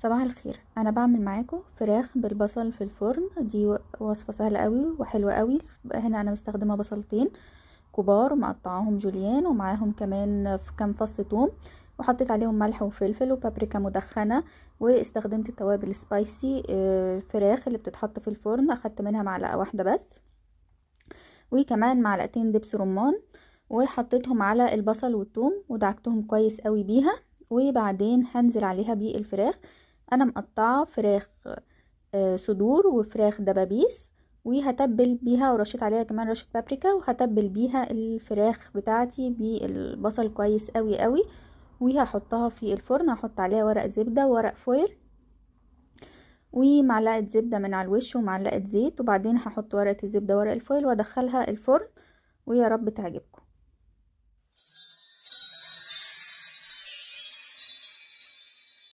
صباح الخير. انا بعمل معاكم فراخ بالبصل في الفرن. دي وصفه سهلة قوي وحلوه قوي. هنا انا مستخدمة بصلتين كبار مقطعاهم جوليان، ومعاهم كمان كام فص ثوم، وحطيت عليهم ملح وفلفل وبابريكا مدخنه، واستخدمت التوابل spicy فراخ اللي بتتحط في الفرن، اخدت منها معلقه واحدة بس، وكمان معلقتين دبس رمان، وحطيتهم على البصل والثوم ودعكتهم كويس قوي بيها. وبعدين هنزل عليها بالفراخ. انا مقطعه فراخ صدور وفراخ دبابيس، وهتبل بيها، ورشيت عليها كمان رشه بابريكا، وهتبل بيها الفراخ بتاعتي بالبصل كويس قوي قوي، وهحطها في الفرن. هحط عليها ورق زبدة وورق فويل ومعلقة زبدة من على الوش ومعلقة زيت، وبعدين هحط ورقة الزبدة وورق الفويل وادخلها الفرن، ويا رب تعجبكم.